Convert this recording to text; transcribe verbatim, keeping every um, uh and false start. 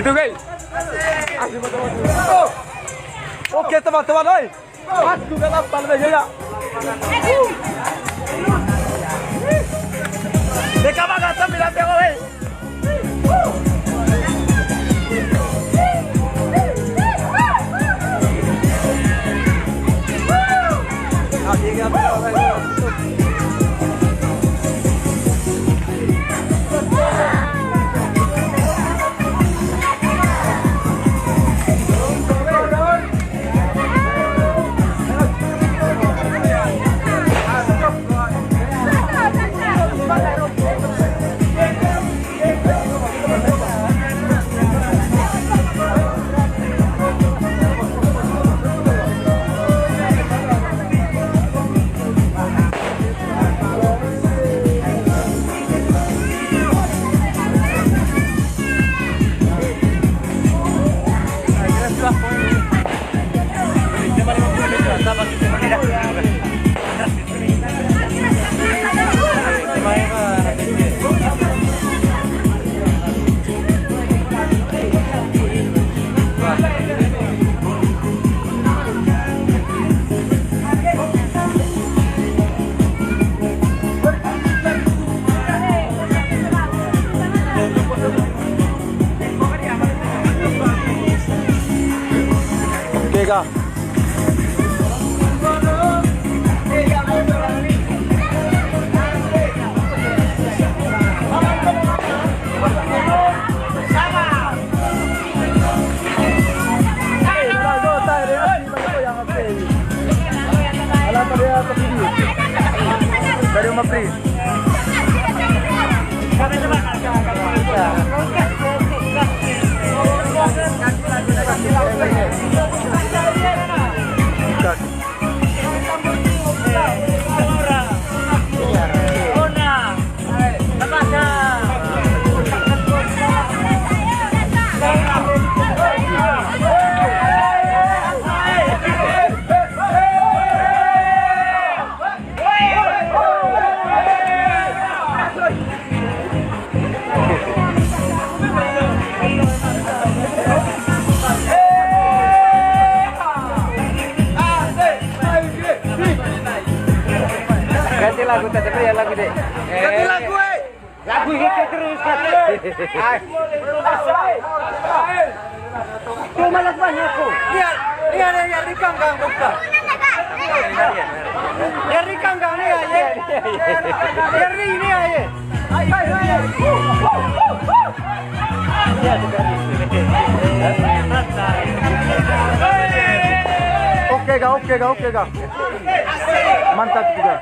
Tuh, guys. Oke, teman-teman, oi. Aduh, gak lapar deh, ya. Deka banget, tapi nanti, oi. Oke kah? Dari Uma Pri. Ganti lagu, tak ada ya lagu deh. Ganti lagu, eh. Lagu itu terus, kan? Ai. Tuh, malas banyak tuh. Iya, iya, iya, iya, di kangkang, bukan. Iya, di kangkang nih, ya, ya. Iya, di ini, ya, ya. Ai, ai, ai, ai. Oke, kah, oke, kah, oke, kah. Mantap juga.